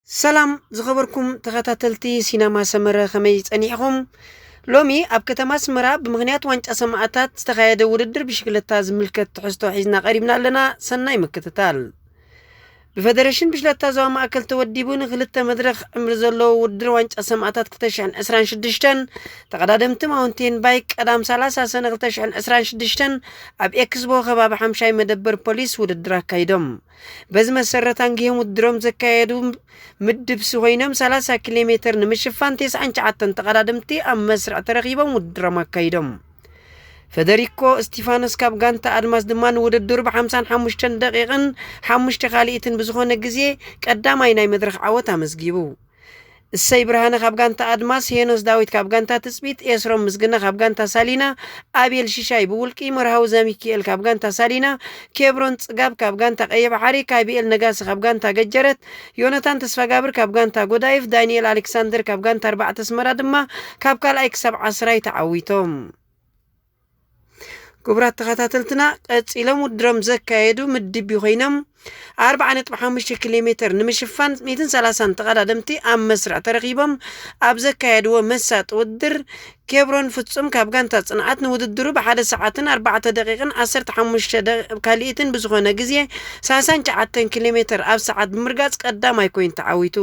ሰላም ዝኸበርኩም ተኸታተልቲ ሲነማ ሰመረ፣ ከመይ ጸኒሕኹም? ሎሚ ኣብ ከተማ ኣስመራ ብምኽንያት ዋንጫ ሰማእታት ዝተኻየደ ውድድር ብሽክለታ ዝምልከት ትሕዝቶ ሒዝና ቀሪብና ኣለና። ሰናይ ምክትታል። ብፈደረሽን ብሽክለታ ዞባ ማእከል ተወዲቡ ንክልተ መድረኽ ዕምሪ ዘለዎ ውድድር ዋንጫ ሰማእታት ክልተ ሽሕን ዕስራን ሽዱሽተን፣ ተቐዳደምቲ ማውንቴን ባይክ ቀዳም ሰላሳ ሰነ ክልተ ሽሕን ዕስራን ሽዱሽተን ኣብ ኤክስቦ ከባቢ ሓምሻይ መደበር ፖሊስ ውድድር ኣካይዶም። በዚ መሰረት ኣንጊሆም ውድድሮም ዘካየዱ ምድብ ሲ ኮይኖም ሰላሳ ኪሎ ሜትር ንምሽፋን ተስዓን ትሽዓተን ተቐዳደምቲ ኣብ መስርዕ ተረኺቦም ውድድሮም ኣካይዶም። ፈደሪኮ እስቲፋኖስ ካብ ጋንታ ኣድማስ ድማ ንውድድሩ ብ ሓምሳን ሓሙሽተን ደቂቕን ሓሙሽተ ካልኢትን ብዝኾነ ግዜ ቀዳማይ ናይ መድረኽ ዓወት ኣመዝጊቡ። እሰይ ብርሃነ ካብ ጋንታ ኣድማስ፣ ሄኖስ ዳዊት ካብ ጋንታ ትጽቢት፣ ኤስሮም ምስግና ካብ ጋንታ ሳሊና፣ ኣቤል ሽሻይ ብውልቂ፣ መርሃዊ ዘሚኪኤል ካብ ጋንታ ሳሊና፣ ኬብሮን ጽጋብ ካብ ጋንታ ቀይሕ ባሕሪ፣ ካቢኤል ነጋሲ ካብ ጋንታ ገጀረት፣ ዮናታን ተስፋጋብር ካብ ጋንታ ጎዳይፍ፣ ዳንኤል ኣሌክሳንደር ካብ ጋንታ ኣርባዕተ ኣስመራ ድማ ካብ ካልኣይ ክሳብ ዓስራይ ተዓዊቶም። ክቡራት ተኸታተልትና፣ ቀጺሎም ውድድሮም ዘካየዱ ምድብ ቢ ኮይኖም፣ ኣርብዓ ነጥቢ ሓሙሽተ ኪሎ ሜትር ንምሽፋን ሚእትን ሰላሳን ተቐዳደምቲ ኣብ መስርዕ ተረኺቦም ኣብ ዘካየድዎ መሳጢ ውድድር፣ ኬብሮን ፍጹም ካብ ጋንታ ጽንዓት ንውድድሩ ብሓደ ሰዓትን ኣርባዕተ ደቂቕን ዓሰርተ ሓሙሽተ ደቂ-፣ ካልኢትን ብዝኾነ ግዜ ሰላሳን ትሽዓተን ኪሎ ሜትር ኣብ ሰዓት ብምርጋጽ ቀዳማይ ኮይኑ ተዓዊቱ።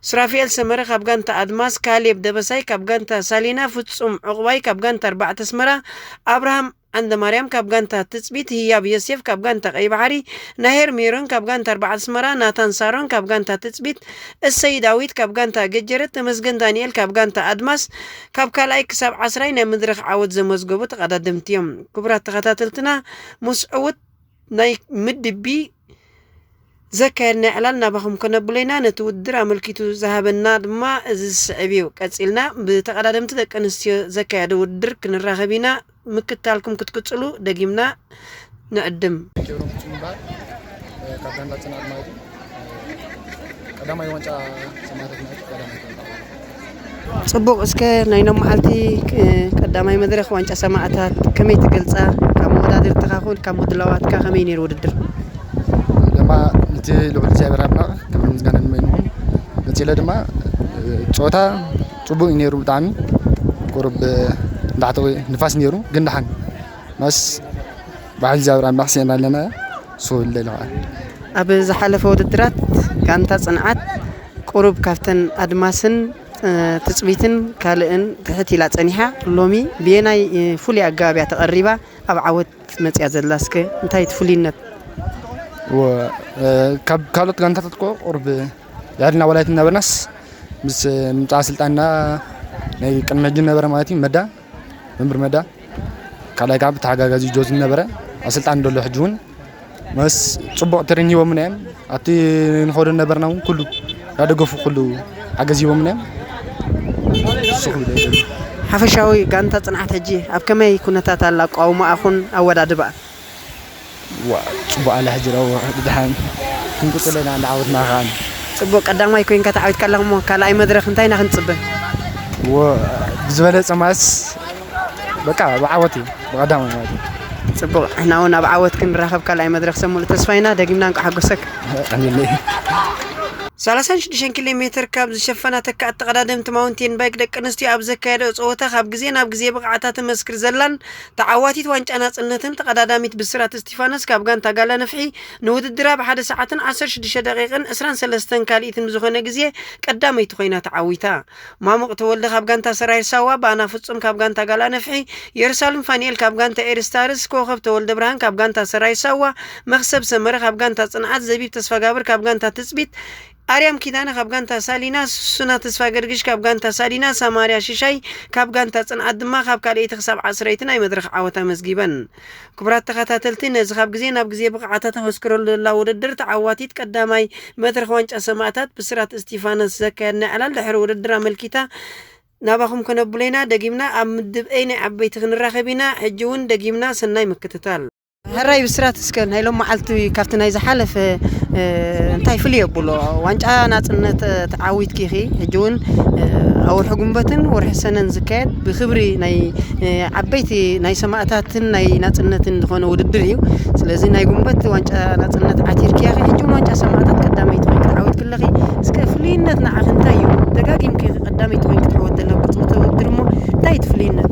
ሱራፊኤል ሰመረ ካብ ጋንታ ኣድማስ፣ ካሌብ ደበሳይ ካብ ጋንታ ሳሊና፣ ፍጹም ዕቑባይ ካብ ጋንታ ኣርባዕተ ኣስመራ፣ ኣብርሃም ዓንደማርያም ካብ ጋንታ ትጽቢት፣ ህያብ ዮሴፍ ካብ ጋንታ ቀይ ባሕሪ፣ ናሄር ሜሮን ካብ ጋንታ ኣርባዕተ ኣስመራ፣ ናታን ሳሮን ካብ ጋንታ ትጽቢት፣ እሰይ ዳዊት ካብ ጋንታ ገጀረት፣ ተመስገን ዳንኤል ካብ ጋንታ ኣድማስ፣ ካብ ካልኣይ ክሳብ ዓስራይ ናይ መድረኽ ዓወት ዘመዝገቡ ተቐዳደምቲ እዮም። ክቡራት ተኸታተልትና፣ ምስ ዕዉት ናይ ምድብ ቢ ዘካየድና ዕላል ናባኹም ከነብሎ ኢና። ነቲ ውድድር ኣመልኪቱ ዝሃበና ድማ እዚ ዝስዕብ እዩ። ቀጺልና ብተቐዳደምቲ ደቂ ኣንስትዮ ዘካየደ ውድድር ክንራኸብ ኢና። ምክትታልኩም ክትቅጽሉ ደጊምና ንዕድም። ኬብሮን ፍጹም ይበሃል። ካብ ጋንታ ጽንዓት ማለት እዩ። ቀዳማይ ዋንጫ ሰማእታት ማለት እዩ። ቀዳማይ ዋንጫ። ጽቡቕ፣ እስከ ናይ ሎም መዓልቲ፣ እ፣ ቀዳማይ መድረኽ ዋንጫ ሰማእታት ከመይ ትገልጻ? ካብ መወዳድርትኻ ኹን ካብ ምድላዋትካ ከመይ ነይሩ ውድድር? ደማ ነቲ ልዑል እግዚኣብሔር ኣምላኽ ክብሪ ምስጋና ንመይንኹም። ቀጺለ ድማ፣ እ፣ ጸወታ ጽቡቕ እዩ ነይሩ ብጣዕሚ። ቁሩብ፣ እ፣ እንዳሕተወ ንፋስ ነይሩ፣ ግን ደሓን መስ በዓል እግዚኣብሔር ኣምላኽ ስኢና ኣለና። ሶ ይብለ ኢሉ ኸዓ። ኣብ ዝሓለፈ ውድድራት ጋንታ ጽንዓት ቁሩብ ካብተን ኣድማስን፣ እ፣ ትጽቢትን ካልእን ትሕት ኢላ ጸኒሓ። ሎሚ ብየናይ፣ እ፣ ፍሉይ ኣገባብ እያ ተቐሪባ ኣብ ዓወት መጽያ ዘላ? እስከ እንታይ እቲ ፍሉይነት? ወ-፣ እ፣ ካብ ካልኦት ጋንታታት እኮ ቁሩብ ልዕልና ዋላ ኣይትነበርናስ ምስ ምምጻእ ኣሰልጣንና ናይ ቅድሚ ሕጂ ነበረ ማለት እዩ መዳ መምህር መዳ፣ ካልኣይ ከዓ ብተሓጋጋዚ ጆዚ ነበረ። ኣሰልጣኒ ደሎ ሕጂ እውን መስ ጽቡቕ ትሬን ሂቦምና እዮም። ኣብቲ ንኸዶ ነበርና እውን ኩሉ ያደገፉ ኩሉ ሓገዝ ሂቦምና እዮም። ንሱ ክብል እየ ደልየ። ሓፈሻዊ ጋንታ ጽንዓት ሕጂ ኣብ ከመይ ኩነታት ኣላ? ኣቋውማኣ ኹን ኣወዳድባኣ? ዋ፣ ጽቡቕ ኣላ ሕጂ ደኣ፣ ድሓን ክንቅጽል ኢና እንዳዓወትና ከኣ። ጽቡቕ ቀዳማይ ኮይንካ ተዓዊትካ ኣለኻ እሞ ካልኣይ መድረኽ እንታይ ኢና ክንጽበ? ወ-፣ ብዝበለጸ ማስ በቃ ብዓወት እዩ ብቐዳማይ ማለት እዩ። ጽቡቕ፣ ንሕና እውን ኣብ ዓወት ክንራኸብ ካልኣይ መድረኽ ሰብ ሙሉእ ተስፋ ኢና። ደጊምና እንቋዕ ሓጎሰካ። ቀኒለይ። ሰላሳን ሽዱሽተን ኪሎ ሜትር ካብ ዝሸፈና ተካእቲ ተቐዳደምቲ ማውንቴን ባይክ ደቂ ኣንስትዮ ኣብ ዘካየደኦ ጸወታ ካብ ግዜ ናብ ግዜ ብቕዓታ ተመስክር ዘላን ተዓዋቲት ዋንጫ ናጽነትን ተቐዳዳሚት ብስራት እስቲፋኖስ ካብ ጋንታ ጋላ ነፍሒ ንውድድራ ብሓደ ሰዓትን ዓሰርተ ሽዱሽተ ደቂቕን ዕስራን ሰለስተን ካልኢትን ብዝኾነ ግዜ ቀዳመይቲ ኮይና ተዓዊታ። ማሙቕ ተወልደ ካብ ጋንታ ሰራዊት ሳዋ፣ ባና ፍጹም ካብ ጋንታ ጋላ ነፍሒ፣ የሩሳሌም ፋንኤል ካብ ጋንታ ኤርስታርስ፣ ኮኸብ ተወልደ ብርሃን ካብ ጋንታ ሰራዊት ሳዋ፣ መኽሰብ ሰመረ ካብ ጋንታ ጽንዓት፣ ዘቢብ ተስፋጋብር ካብ ጋንታ ትጽቢት፣ ኣርያም ኪዳነ ካብ ጋንታ ሳሊና፣ ሱሱና ተስፋ ገርግሽ ካብ ጋንታ ሳሊና፣ ሳማርያ ሽሻይ ካብ ጋንታ ጽንዓት ድማ ካብ ካልኣይቲ ክሳብ ዓስረይቲ ናይ መድረኽ ዓወት ኣመዝጊበን። ክቡራት ተኸታተልቲ፣ ነዚ ካብ ግዜ ናብ ግዜ ብቕዓታ ተመስክረሉ ዘላ ውድድር ተዓዋቲት ቀዳማይ መድረኽ ዋንጫ ሰማእታት ብስራት እስቲፋኖስ ዘካየድና ዕላል ድሕሪ ውድድር ኣመልኪታ ናባኹም ከነብሎ ኢና። ደጊምና ኣብ ምድብ ኤ ናይ ዓበይቲ ክንራኸብ ኢና። ሕጂ እውን ደጊምና ሰናይ ምክትታል። ሕራይ ብስራት፣ እስከ ናይ ሎም መዓልቲ ካብቲ ናይ ዝሓለፈ፣ እ፣ እንታይ ፍልይ የብሎ? ዋንጫ ናጽነት፣ እ፣ ተዓዊትኪ ኢኺ። ሕጂ እውን፣ እ፣ ኣብ ወርሒ ጉንበትን ወርሒ ሰነን ዝካየድ ብኽብሪ ናይ፣ እ፣ ዓበይቲ ናይ ሰማእታትን ናይ ናጽነትን ዝኾነ ውድድር እዩ። ስለዚ ናይ ጉንበት ዋንጫ ናጽነት ዓቲርኪ ኢኺ። ሕጂ እውን ዋንጫ ሰማእታት ቀዳመይቲ ኮይንኪ ተዓዊትኪ ኣለኺ። እስከ ፍልይነት ንዓኺ እንታይ እዩ? ደጋጊምኪ ቀዳመይቲ ኮይንኪ ትዕወቲ ዘለኺ ብፅቡቅ ውድድር እሞ እንታይ እዩ እቲ ፍልይነት?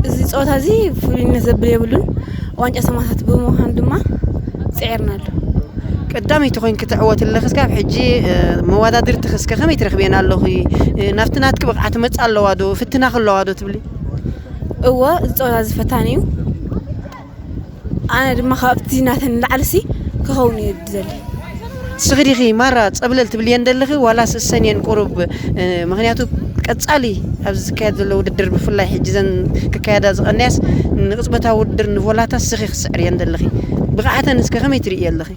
እዚ ፀወታ እዚ ፍሉይነት ዘብል የብሉን። ዋንጫ ሰማእታት ብምዃኑ ድማ ፅዒርናሉ። ቀዳመይቲ ኮይንኪ ትዕወቲ ኣለኺ። እስካብ ሕጂ መወዳድርትኺ እስከ ከመይ ትረኽብየን ኣለኺ? ናብቲ ናትኪ ብቕዓት መፃ ኣለዋ ዶ? ፍትና ክለዋ ዶ ትብሊ? እወ፣ እዚ ፀወታ እዚ ፈታኒ እዩ። ኣነ ድማ ካብቲ ናተን ንላዕሊ ሲ ክኸውን እየ ዝደሊ። ንስኺ ዲኺ ማራ ጸብለል ትብልየን ዘለኺ ዋላስ እሰን እየን ቁሩብ? ምኽንያቱ ቀጻሊ ኣብዚ ዝካየድ ዘሎ ውድድር ብፍላይ ሕጂ ዘን ክካየዳ ዝቐነያስ ንቕጽበታዊ ውድድር ንቮላታ ንስኺ ክትስዕርየን ዘለኺ። ብቕዓተን እስከ ከመይ ትርእዮ ኣለኺ?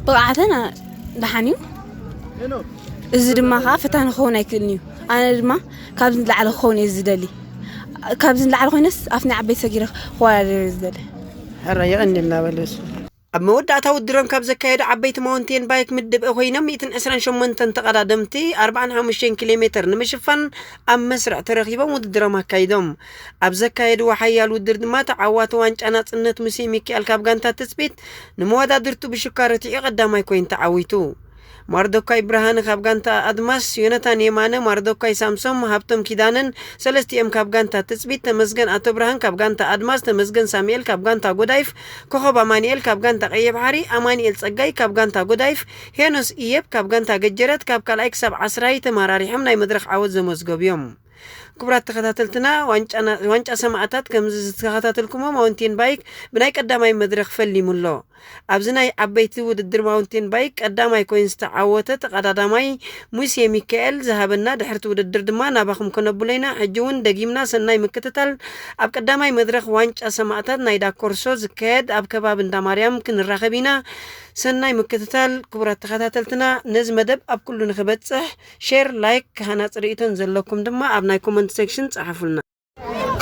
ብቕዓተን ደሓን እዩ። እዚ ድማ ከዓ ፈታኒ ክኸውን ኣይክእልን እዩ። ኣነ ድማ ካብዚ ንላዕሊ ክኸውን እየ ዝደሊ። ካብዚ ንላዕሊ ኮይነስ ኣፍ ናይ ዓበይቲ ሰጊረ ክወዳደር እየ ዝደሊ። ሕራይ የቐንየልና በለሱ። ኣብ መወዳእታ ውድድሮም ካብ ዘካየዱ ዓበይቲ ማውንቴን ባይክ ምድብ ኮይኖም ሚእትን ዕስራን ሸሞንተን ተቐዳደምቲ ኣርባዓን ሓሙሽተን ኪሎ ሜትር ንምሽፋን ኣብ መስርዕ ተረኺቦም ውድድሮም ኣካይዶም። ኣብ ዘካየድዎ ሓያል ውድድር ድማ ተዓዋቲ ዋንጫ ናጽነት ሙሴ ሚካኤል ካብ ጋንታ ትጽቢት ንመወዳድርቱ ብሽኳ ረቲዑ ቀዳማይ ኮይኑ ተዓዊቱ። ማርዶካይ ብርሃነ ካብ ጋንታ ኣድማስ፣ ዮነታን የማነ፣ ማርዶካይ ሳምሶም፣ ሃብቶም ኪዳነን ሰለስቲኦም ካብ ጋንታ ትጽቢት፣ ተመስገን ኣቶብርሃን ካብ ጋንታ ኣድማስ፣ ተመስገን ሳሙኤል ካብ ጋንታ ጎዳይፍ፣ ኮኸብ ኣማኑኤል ካብ ጋንታ ቀይሕ ባሕሪ፣ ኣማኑኤል ጸጋይ ካብ ጋንታ ጎዳይፍ፣ ሄኖስ ኢየብ ካብ ጋንታ ገጀረት ካብ ካልኣይ ክሳብ ዓስራይ ተመራሪሖም ናይ መድረኽ ዓወት ዘመዝገቡ እዮም። ክቡራት ተኸታተልትና፣ ዋንጫ ና-፣ ዋንጫ ሰማእታት ከምዚ ዝተኸታተልኩሞ ማውንቴን ባይክ ብናይ ቀዳማይ መድረኽ ፈሊሙ ኣሎ። ኣብዚ ናይ ዓበይቲ ውድድር ማውንቴን ባይክ ቀዳማይ ኮይኑ ዝተዓወተ ተቐዳዳማይ ሙሴ ሚካኤል ዝሃበና፣ ድሕርቲ ውድድር ድማ ናባኹም ከነብሎ ኢና። ሕጂ እውን ደጊምና ሰናይ ምክትታል። ኣብ ቀዳማይ መድረኽ ዋንጫ ሰማእታት ናይ ዳኮርሶ ዝካየድ ኣብ ከባቢ እንዳ ማርያም ክንራኸብ ኢና። ሰናይ ምክትታል። ክቡራት ተኸታተልትና፣ ነዚ መደብ ኣብ ኩሉ ንኽበጽሕ ሼር፣ ላይክ፣ ሃናጺ ርእይቶን ዘለኩም ድማ ኣብ ናይ ኮመንት ሴክሽን ጸሓፉልና።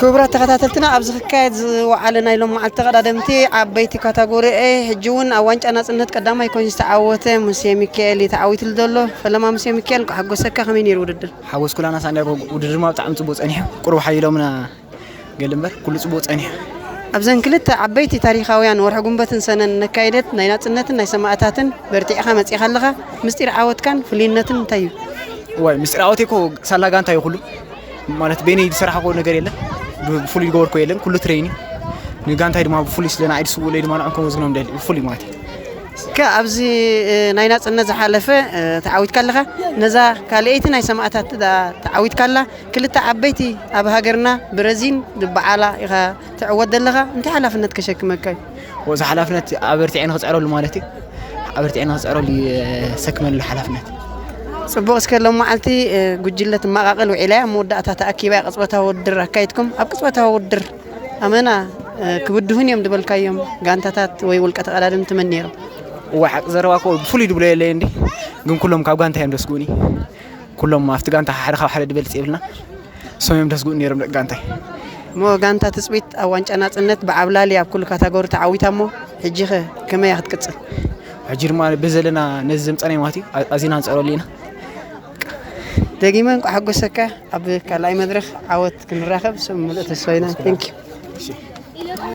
ክቡራት ተኸታተልትና፣ ኣብዚ ክካየድ ዝወዓለ ናይ ሎም መዓልቲ ተቐዳደምቲ ዓበይቲ ካታጎሪ ኤ፣ ሕጂ እውን ኣብ ዋንጫ ናጽነት ቀዳማይ ኮይኑ ዝተዓወተ ሙሴ ሚካኤል እዩ ተዓዊትሉ ዘሎ። ፈለማ ሙሴ ሚካኤል፣ እንኳዕ ሓጎሰካ። ከመይ ነይሩ ውድድር? ሓጎስ ኩላና ሳንዳይ። ውድድር ድማ ብጣዕሚ ጽቡቅ ጸኒሑ፣ ቁሩብ ሓይሎምና ገል እምበር ኩሉ ጽቡቅ ጸኒሑ። ኣብዘን ክልተ ዓበይቲ ታሪኻውያን ወርሒ ጉንበትን ሰነን ነካየደት ናይ ናጽነትን ናይ ሰማእታትን በርቲዕኻ መጺኻ ኣለኻ። ምስጢር ዓወትካን ፍሉይነትን እንታይ እዩ? ዋይ፣ ምስጢር ዓወተይ እኮ ሳላ ጋንታ እዩ ኩሉ። ማለት በይነይ ዝሰራሕኮ ነገር የለን፣ ብፍሉይ ዝገበርኮ የለን፣ ኩሉ ትሬኒ ንጋንታይ ድማ ብፍሉይ ስለ ንዓይ ዝስውእለይ ድማ ንዕኦም ከመስግኖም ደሊ ብፍሉይ ማለት እዩ። ከ ኣብዚ፣ እ፣ ናይ ናጽነት ዝሓለፈ፣ እ፣ ተዓዊትካ ኣለኻ። ነዛ ካልኣይቲ ናይ ሰማእታት ዳ ተዓዊትካ ኣላ። ክልተ ዓበይቲ ኣብ ሃገርና ብረዚን ዝበዓላ ኢኻ ትዕወት ዘለኻ። እንታይ ሓላፍነት ከሸክመካ እዩ? ወዚ ሓላፍነት ኣበርቲዐ ንኽጽዕረሉ ማለት እዩ። ኣበርቲዐ ንኽጽዕረሉ ይሰክመሉ ሓላፍነት። ጽቡቕ፣ እስከ ሎም መዓልቲ፣ እ፣ ጉጅለ ትመቓቐል ውዒላ እያ። ኣብ መወዳእታ ተኣኪባ እያ። ቅጽበታዊ ውድድር ኣካይድኩም። ኣብ ቅጽበታዊ ውድድር ኣመና፣ እ፣ ክብድሁን እዮም ዝበልካዮም ጋንታታት ወይ ውልቀ ተቐዳደምቲ መን ነይሮም? እዋ፣ ሓቂ ዘረባ እኮ ብፍሉይ ድብሎ የለይ እንዲ፣ ግን ኩሎም ካብ ጋንታ እዮም ደስጉኒ። ኩሎም ኣብቲ ጋንታ ሓደ ካብ ሓደ ድበልጽ የብልና። እሶም እዮም ደስጉኒ ነይሮም ደቂ ጋንታይ። እሞ ጋንታ ትጽቢት ኣብ ዋንጫ ናጽነት ብዓብላሊ ኣብ ኩሉ ካታጎሪ ተዓዊታ እሞ፣ ሕጂ ኸ ከመይ እያ ክትቅጽል? ሕጂ ድማ ብዘለና ነዚ ዘምጸናይ ማለት እዩ፣ ኣ-፣ ኣዚና ንጸረሉ ኢና። ደጊመ እንቋዕ ሓጎሰካ። ኣብ ካልኣይ መድረኽ ዓወት ክንራኸብ ስም ምሉእ ተስፋ ኢና። Thank you። እሺ።